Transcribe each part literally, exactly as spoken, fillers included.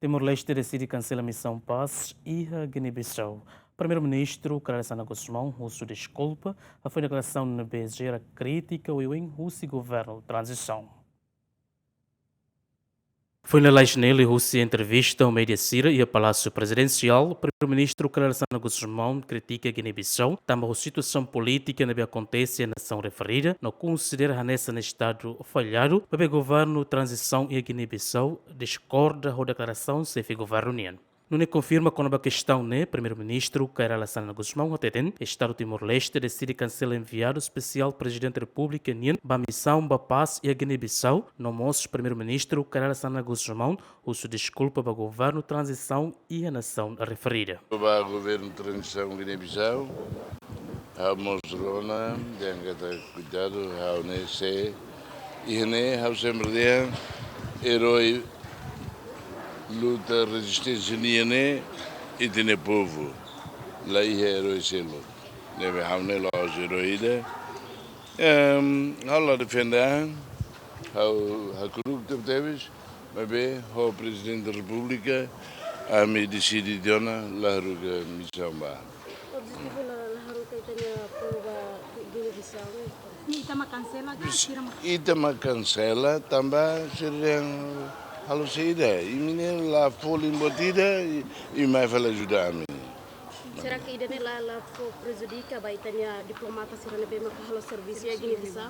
Timor-Leste deside kansela misaun pás iha Guiné-Bissau. Primeiru-Ministru Kay Rala Xanana Gusmão husu deskulpa, hafoin deklarasaun ne'ebé jera krítika oioin husi governu tranzisaun. Foin lalais ne'e, liuhusi entrevista ho média sira iha Palásiu Prezidensiál, Primeiru-Ministru Kay Rala Xanana Gusmão kritika Guiné-Bissau tanba ho situasaun polítika ne'ebé akontese iha nasaun referida, no konsidera hanesan estadu falladu, maibé governu tranzisaun iha Guiné-Bissau diskorda ho deklarasaun xefe governu nian. Nune'e konfirma kona-ba kestaun ne'e, Primeiru-Ministru Kay Rala Xanana Gusmão hateten, Estadu Timor-Leste deside kansela enviadu espesiál Prezidente Repúblika nian ba misaun ba pás iha Guiné-Bissau, no mós Primeiru-Ministru Kay Rala Xanana Gusmão husu deskulpa ba governu tranzisaun iha nasaun referida. Ba governu tranzisaun Guiné-Bissau, ha'u mós rona, dehan katak kuidadu, ha'u ne'e sé, iha ne'e ha'u sempre dehan, eroi luta rezisténsia nian ne'e ita-nia povu, la iha eroi seluk. Ne'ebé ha'u ne'e la'ós eroi ida. Em, ha'u la defende an, ha'u hakru'uk tebetebes, maibé ho Prezidente Repúblika, ami deside tiha ona la haruka misaun ba. Objetivu la, la haruka ita-nia povu ba Guiné-Bissau, eh? Ne'e ita mak kansela ka sira mak? Ita mak kansela, tanba sira dehan halo saida. Imi ne'e la folin buat ida, i, imi mai fali ajuda ami. Será que ida-ne'e la, la fó prejudika ba ita-nia diplomata sira ne'ebé maka halo servisu iha Guiné-Bissau?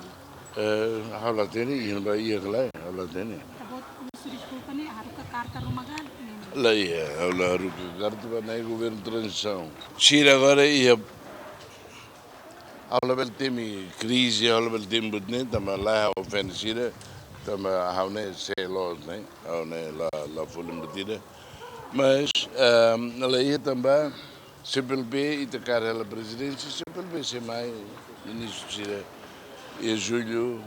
Eh, ha'u la hatene, iha ba iha ka lae, ha'u la hatene. Ita-boot husu deskulpa ne'e haruka karta ruma ka ne'e? La iha, ha'u la haruka karta ba nai governu tranzisaun. Sira agora iha, ha'u labele temi krize, ha'u labele temi buat ne'e, tanba la ofende sira, tanba ha'u ne'e sé loos ne'e, ha'u ne'e la, la folin buat ida. Mas, ehm, la iha tanba, C P L P, ita kaer hela prezidénsia, C P L P sei mai ministru sira iha jullu,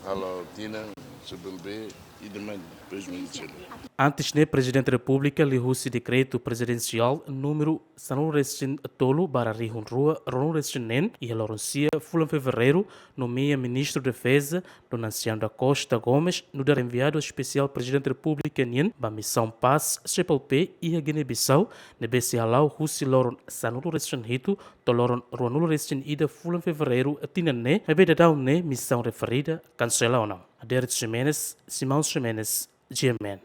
halo tinan, C P L P, ita mai depois ministru sira. Antes ne'e, Prezidente Repúblika liuhusi dekretu prezidensiál númeru sanulu-resin-tolu barra rihun rua ruanulu-resin-neen, iha loron sia fulan Fevereiru, nomeia Ministru Defeza, Dona Xanana da Costa Gomes, nu'udar enviadu espesiál Prezidente Repúblika nian ba misaun pás C P L P iha Guiné-Bissau, ne'ebé sei hala'o husi loron sanulu-resin-hitu to'o loron ruanulu-resin-ida fulan Fevereiru tinan ne'e, maibé daudaun ne'e misaun referida kansela ona. Adérito Ximenes, Simão Ximenes, G M N.